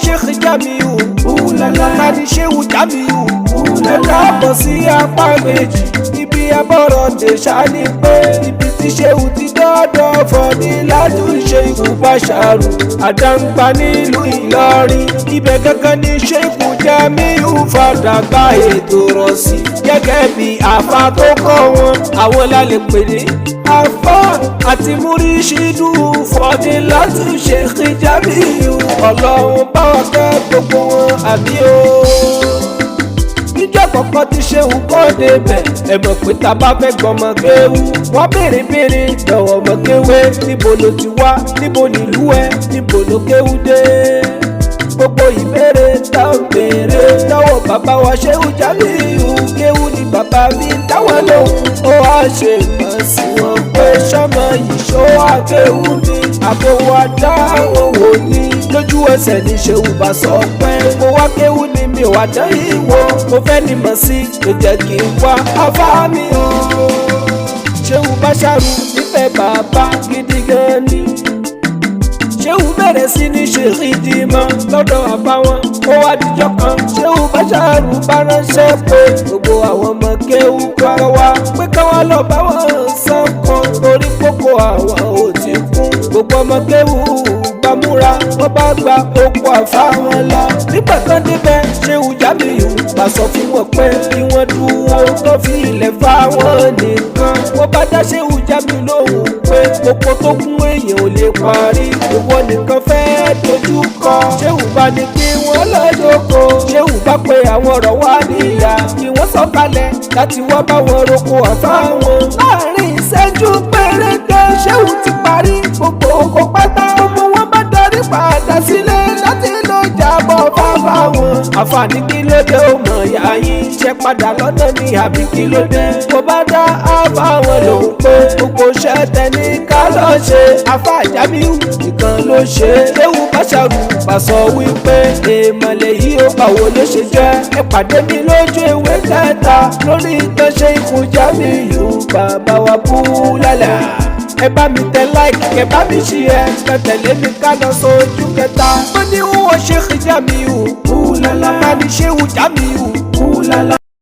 Sheikh Jamiu, tani Shehu Jamiu? Ẹ káàbọ̀ sí apá kejì. Ibi abọ́rọ̀ dé ṣáni pé ibi tí Shehu ti dọ́dọ̀ Fọdílátù Sheikh Basharu Àdàǹgbà nílùú Ìlọrin. Ibẹ̀ gangan ni Sheikh Jamiu fàdàgbà ètò rọ̀ sí gẹ́gẹ́ bí àfa tó kọ́ wọn. Àwọn lálẹ́ pè ní àfa àti múríṣídù Fọdílátù Sheikh Jamiu. Ọlọ́run bá wa kẹ́ gbogbo wọn, àbí o. Níjọ́ kọ̀ọ̀kan tí Ṣéhù kọ́ débẹ̀, ẹ mọ̀ pé tá a bá fẹ́ gbọ́mọ kéwú, wọ́n béèrè béèrè lọ́wọ́ ọmọ kéwé: níbo ló ti wá, níbo nílùú ẹ, níbo ló kéwú dé? Gbogbo ìbéèrè tá ń béèrè lọ́wọ́ bàbá wa Ṣéhù Jamiu, kéwú ni bàbá mi dáwọn lóhùn. Ó wá ṣe mọ̀ sí wọn pé sọ́mọ yìí ṣó wá kéwú ni, àbòwò àdáwọ̀ wò ni? Lójú ẹsẹ̀ ní Ṣéhù bá sọ pé mo wá kéwú ni, mi ò wá dán ìwò, mo fẹ́ ní mọ̀ sí ló jẹ́ kí n wá afá mi o. Ṣéhù Báṣárù nífẹ̀ẹ́ bàbá gidi gan ni. Ṣéhù bẹ̀rẹ̀ sí ní ṣe ìdìmọ̀ lọ́dọ̀ àbá wọn. Ó wá dijọ́ kan, Ṣéhù Báṣárù bá ránṣẹ́ pé gbogbo àwọn ọmọ kéwú kọ́ wá, pé káwá lọ bá wọn sàn kan torí kókó àwọn ò ti kún. Gbogbo ọmọ kéwú bá múra, wọ́n bá gba oko àfa wọn lọ. Nígbà tán débẹ̀, Ṣéhù Jamiu bá sọ fún wọn pé kí wọ́n dúró tó fi ilẹ̀ fa wọn nìkan. Wọ́n bá dá Ṣéhù Jamiu lóhùn pé oko tó kún èèyàn ò lè parí, ìwọ nìkan fẹ́ dojú kọ. Ṣéhù bá ní kí wọ́n lọ jókòó. Ṣéhù bá pe àwọn ọ̀rọ̀ wá níyà kí wọ́n sọ̀kalẹ̀ láti wá bá wọn roko àfa wọn. Láàrin ìṣẹ́jú péréte, Ṣéhù ti parí gbogbo oko pátá. Gbogbo wọn bá darí padà sílé láti lọ jábọ̀ fáfá wọn. Àfààní kí ló dé, ó mọ̀ ìyá yín ṣe padà lọ́nà ní àbí kí ló dé? Mo bá dá àfà wọn lòun pé gbogbo iṣẹ́ tẹni ká lọ ṣe, àfà Jamiu nìkan ló ṣe. Ṣéhù Báṣárù bá sọ wípé èèmọ̀lẹ̀ yìí ó, báwo ló ṣe jẹ́? Ẹ pàdé mi lójú ewé kẹta lórí ìtàn Sheikh Jamiu bàbá wa búlálà. Ẹ bá mi tẹ like, ẹ bá mi share, ẹ tẹ̀lé mi ká lọ sójú kẹta. Mo ní wọ́n Sheikh Jamiu, búlálà. Tani Shehu Jamiu, búlálà?